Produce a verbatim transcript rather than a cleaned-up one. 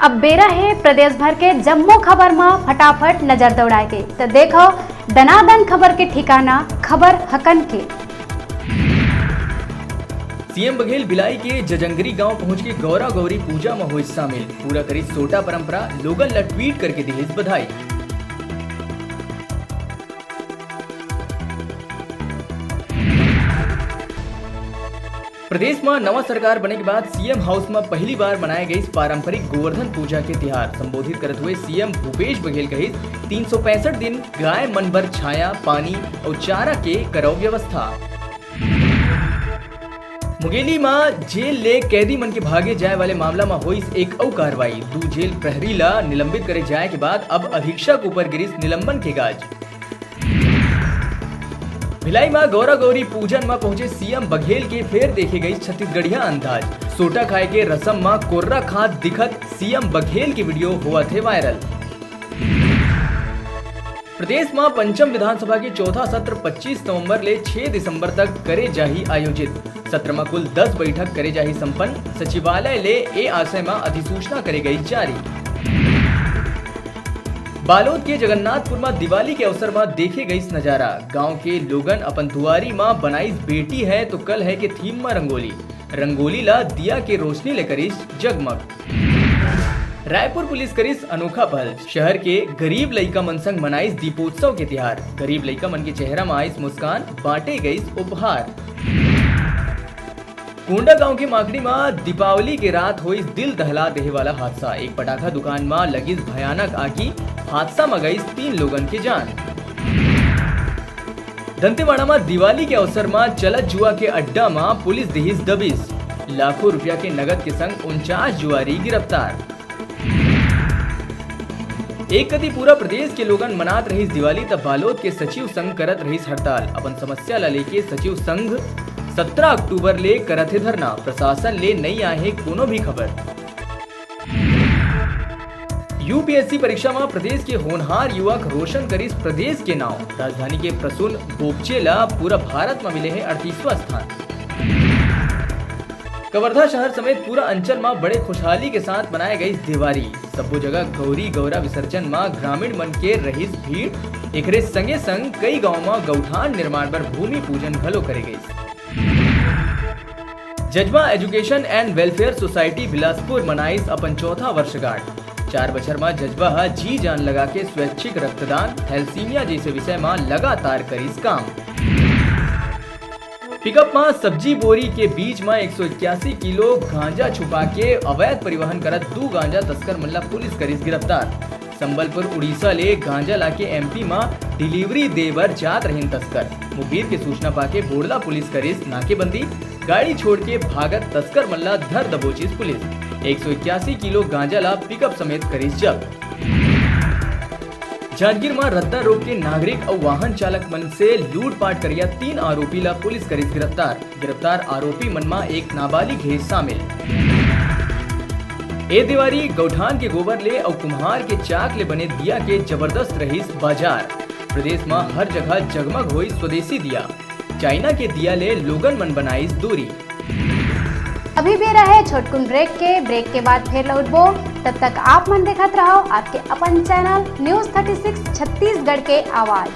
अब बेरा हे प्रदेश भर के जम्मो खबर म फटाफट नजर दौड़ाए के, त देखो दनादन खबर के ठिकाना खबर हकन के। सीएम बघेल भिलाई के जजंगरी गांव पहुंच के गौरा गौरी पूजा म होइस शामिल, पूरा करिस सोटा परंपरा, लोगन ल ट्वीट करके दिहिस बधाई। प्रदेश म नवा सरकार बने के बाद सीएम हाउस म पहली बार मनाए गइस पारंपरिक गोवर्धन पूजा के तिहार। संबोधित करत हुए सीएम भूपेश बघेल कहिस, तीन सौ पैंसठ दिन गाय मन बर छाया, पानी अउ चारा के करव व्यवस्था। मुंगेली म जेल ले कैदी मन के भागे जाए वाले मामला म होइस एक अउ कार्रवाई। दू जेल प्रहरी ला निलंबित करे जाए के बाद अब अधीक्षक ऊपर गिरिस निलंबन के गाज। भिलाई म गौरा गौरी पूजन म पहुंचे सीएम बघेल के फेर देखे गई छत्तीसगढ़िया अंदाज। सोटा खाए के रसम म कोर्रा खात दिखत सीएम बघेल के वीडियो होवत हे वायरल। प्रदेश म पंचम विधानसभा के चौथा सत्र पच्चीस नवंबर ले छह दिसंबर तक करे जाही आयोजित। सत्र म कुल दस बैठक करे जाही संपन्न। सचिवालय ले ए आशय म अधिसूचना करे गई जारी। बालोद के जगन्नाथपुर म दिवाली के अवसर म देखे गईस नजारा। गांव के लोगन अपन दुआरी म बनाईस बेटी है तो कल है के थीम म रंगोली। रंगोली ला दिया के रोशनी ले करिस जगमग। रायपुर पुलिस करिस अनोखा पहल, शहर के गरीब लइका मन संग मनाइस दीपोत्सव के तिहार। गरीब लइका मन के चेहरा म आइस मुस्कान, बांटे गइस उपहार। कोंडागांव के माखड़ी म दीपावली के रात होइस दिल दहला देहे वाला हादसा। एक पटाखा दुकान म लगिस भयानक आगी, हादसा म गइस तीन लोगन के जान। दंतेवाड़ा म दिवाली के अवसर म चलत जुआ के अड्डा म पुलिस दिहिस दबिश। लाखों रुपया के नगद के संग उनचास जुआरी गिरफ्तार। एक कति पूरा प्रदेश के लोगन मनात रहिस दिवाली, त बालोद के सचिव संघ करत रहिस हड़ताल। अपन समस्या ल लेके सचिव संघ सत्रह अक्टूबर ले करत हे धरना। प्रशासन ले नइ आए हे कोनो भी खबर। यूपीएससी परीक्षा म प्रदेश के होनहार युवक रोशन करिस प्रदेश के नाव। राजधानी के प्रसून बोपचे ल पूरा भारत म मिले हे अड़तीसवां स्थान। कवर्धा शहर समेत पूरा अंचल म बड़े खुशहाली के साथ मनाए गइस देवारी। सब्बो जगह गौरी गौरा विसर्जन म ग्रामीण मन के रहिस भीड़। एकरे संगे संग कई गांव म गौठान निर्माण बर भूमि पूजन घलो करे गइस। Jazba education and welfare society Bilaspur मनाइस अपन चौथा वर्षगांठ। चार बछर म जज्बा ह जी जान लगा के स्वैच्छिक रक्तदान, थैलसीमिया जइसे विषय म लगातार करिस काम। पिकअप म सब्जी बोरी के बीच म एक सौ इक्यासी किलो गांजा छुपा के अवैध परिवहन करत दू गांजा तस्कर मन ल पुलिस करिस गिरफ्तार। संबलपुर उड़ीसा ले गांजा लाके एमपी म डिलीवरी दे बर जात रहिन तस्कर। मुखबिर के सूचना पाके बोड़ला पुलिस करिस नाकेबंदी, गाड़ी छोड़ के भागत तस्कर मन ल धर दबोचिस पुलिस। एक सौ इक्यासी किलो गांजा ल पिकअप समेत करिस जब्त। जांजगीर म रद्दा रोक के नागरिक अउ वाहन चालक मन से लूटपाट करिया तीन आरोपी ल पुलिस करिस गिरफ्तार। गिरफ्तार आरोपी मन म एक नाबालिग हे शामिल। ए देवारी गौठान के गोबर ले अउ कुम्हार के चाक ले बने दिया के जबरदस्त रहिस बाजार। प्रदेश म हर जगह जगमग होइस स्वदेशी दिया। चाइना के दिया ले लोगन मन बनाइस दूरी। अभी बेरा हे छोटकुन ब्रेक के। ब्रेक के बाद फेर लौटबो। तब तक आप मन देखत रहव आपके अपन channel news thirty six Chhattisgarh के आवाज।